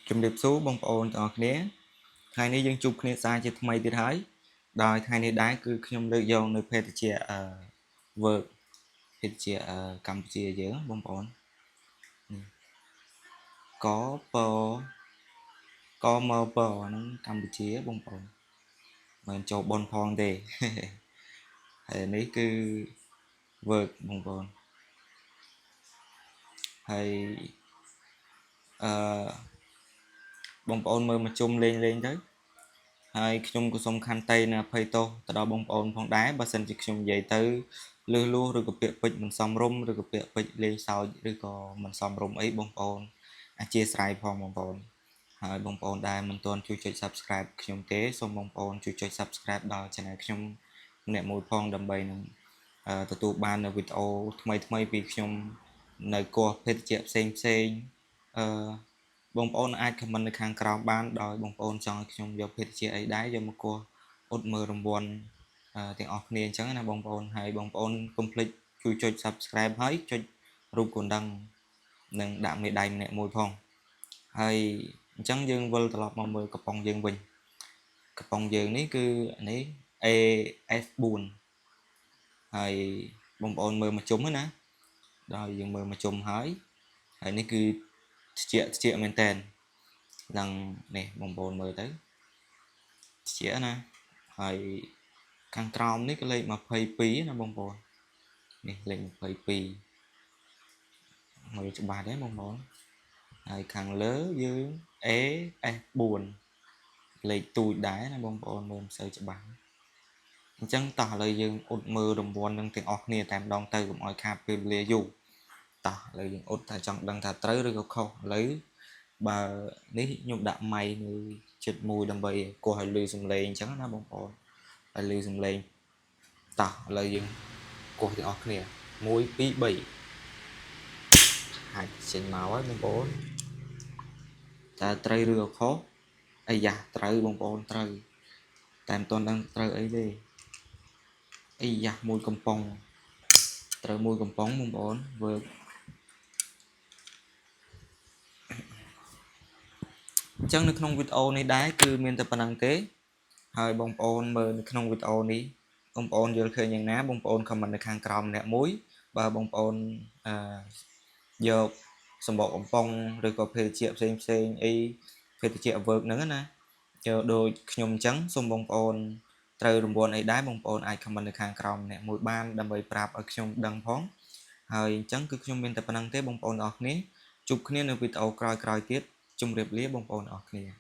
ជំរាបសួរបងប្អូនទាំងអស់គ្នាថ្ងៃនេះយើងជួបគ្នាសារជាថ្មីទៀតហើយដោយថ្ងៃនេះដែរគឺខ្ញុំលើកយកនៅភេទជ្ជៈអឺ work ភេទជ្ជៈកម្ពុជាយើងបងប្អូននេះកពកមពហ្នឹងកម្ពុជាបងប្អូនមិនចូលប៉ុនផងទេហើយនេះគឺ work បងប្អូនហើយអឺបងប្អូនមើលមកជុំលេងលេងទៅហើយខ្ញុំក៏សូមខន្តីនិងអភ័យទោសទៅដល់បងប្អូនផងដែរបើសិនជាខ្ញុំនិយាយទៅលឺលួសឬក៏ពាក្យពេចន៍មិនសមរម្យឬក៏ពាក្យពេចន៍លេងសើចឬក៏មិនសមរម្យអីបងប្អូនអធិស្ឋានផងបងប្អូនហើយបងប្អូនដែលមិនទាន់ជួយចុច Subscribe ខ្ញុំទេសូមបងប្អូនជួយចុច Subscribe ដល់ Channel ខ្ញុំម្នាក់មួយផងដើម្បីនឹងទទួលបាននៅវីដេអូថ្មីថ្មីពីខ្ញុំនៅកោះភេទជ្ជៈផ្សេងផ្សេងអឺបងប្អូនអាច comment នៅខាងក្រោមបានដោយបងប្អូនចង់ឲ្យខ្ញុំយកភេទជ្ជៈអីដែរយកមកគោះអ៊ុតមើលរង្វាន់ទាំងអស់គ្នាអញ្ចឹងណាបងប្អូនហើយបងប្អូនកុំភ្លេចជួយចុច Subscribe ហើយចុចរូបកណ្ដឹងនិងដាក់មេដៃម្នាក់មួយផងហើយអញ្ចឹងយើងវិលត្រឡប់មកមើលកំប៉ុងយើងវិញកំប៉ុងយើងនេះគឺនេះ AS4 ហើយបងប្អូនមើលមកជុំណាដល់យើងមើលមកជុំហើយហើយនេះគឺត្រជាក់ត្រជាក់មែនតើឡើងនេះបងប្អូនមើលទៅត្រជាក់ណាហើយខាងក្រោមនេះគឺលេខ22ណាបងប្អូននេះលេខ22មើលច្បាស់ទេបងប្អូនហើយខាងលើយើង AS4 លេខទូចដែរណាបងប្អូនមើលមិនសូវច្បាស់អញ្ចឹងតោះឥឡូវយើងអ៊ុតមើលរង្វាន់នឹងទាំងអស់គ្នាតែម្ដងទៅកុំឲ្យខាតពេលវេលាយូរតោះឥឡូវយើងអ៊ុតថាចង់ដឹងថាត្រូវឬក៏ខុសឥឡូវបើនេះខ្ញុំដាក់ម៉ៃនៅចិត្តមួយដើម្បីគោះឲ្យលឺសំឡេងអញ្ចឹងណាបងប្អូនឲ្យលឺសំឡេងតោះឥឡូវយើងគោះទាំងអស់គ្នា1 2 3ហាច់ចេញមកហើយបងប្អូនតើត្រូវឬក៏ខុសអាយ៉ាត្រូវបងប្អូនត្រូវតែមិនទាន់ដឹងត្រូវអីទេអាយ៉ាមួយកំប៉ុងត្រូវមួយកំប៉ុងបងប្អូនវើកអញ្ចឹងនៅក្នុងវីដេអូនេះដែរគឺមានតែប៉ុណ្្នឹងទេហើយបងប្អូនមើលនៅក្នុងវីដេអូនេះបងប្អូនយល់ឃើញយ៉ាងណាបងប្អូន comment នៅខាងក្រោមម្នាក់មួយបើបងប្អូនអឺយកសម្បកកំប៉ុងឬក៏ភេសជ្ជៈផ្សេងផ្សេងអីភេសជ្ជៈ work ហ្នឹងណាយកដូចខ្ញុំអញ្ចឹងសូមបងប្អូនត្រូវរង្វាន់អីដែរបងប្អូនអាច comment នៅខាងក្រោមម្នាក់មួយបានដើម្បីប្រាប់ឲ្យខ្ញុំដឹងផងហើយអញ្ចឹងគឺខ្ញុំមានតែប៉ុណ្្នឹងទេបងប្អូនអរគ្នាជួបគ្នានៅវីដេអូក្រោយៗទៀតជម្រាបលាបងប្អូនអរគ្នា។